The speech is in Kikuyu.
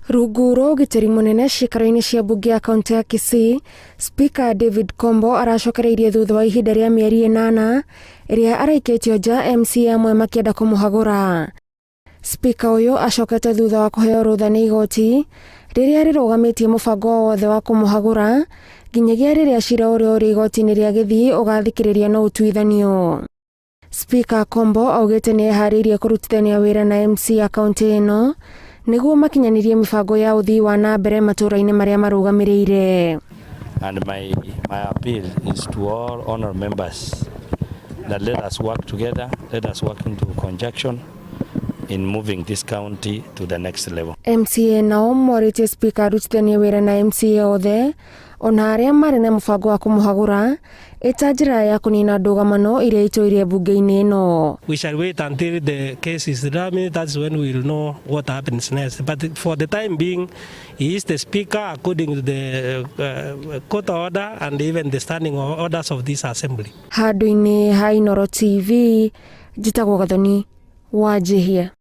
Rungu rwa ũgitĩri mũnene ciikaro-inĩ cia mbunge ya kaunti ya Kisii, Spika David Kombo aracokereirie thutha wa ihinda rĩa mĩeri 8 ĩrĩa araikĩtio nja MCA amwe makĩenda kũmũhagũra. Spika ũyũ acokete thutha wa kũheo rũtha nĩ igoti rĩrĩa rĩrũgamĩtie mũbango o wothe wa kũmũhagũra nginyagia rĩrĩa cira ũrĩa ũrĩ igoti-inĩ rĩa Gĩthii ũgathikĩrĩrio na ũtuithanio. Spika Kombo augĩte nĩ eharĩirie kũrutithania wĩra na MCA a kaunti ĩno nĩguo makinyanĩrie mĩbango ya ũthii wa na mbere matũũra-inĩ marĩa marũgamĩrĩire. And my appeal is to all honorable members that let us work together, let us work into conjunction in moving this county to the next level. MCA nao morĩtie spika arutithanie wĩra na MCA othe ona arĩa marĩ na mũbango wa kũmũhagũra ĩta njĩra ya kũnina ndũgamano iria itũire mbunge-inĩ ĩno. We shall wait until the case is determined. That's when we will know what happens next. But for the time being, he is the speaker according to the court order and even the standing orders of this assembly. Handũ-inĩ ha Inooro TV, njĩtagwo Gathoni wa Njihia.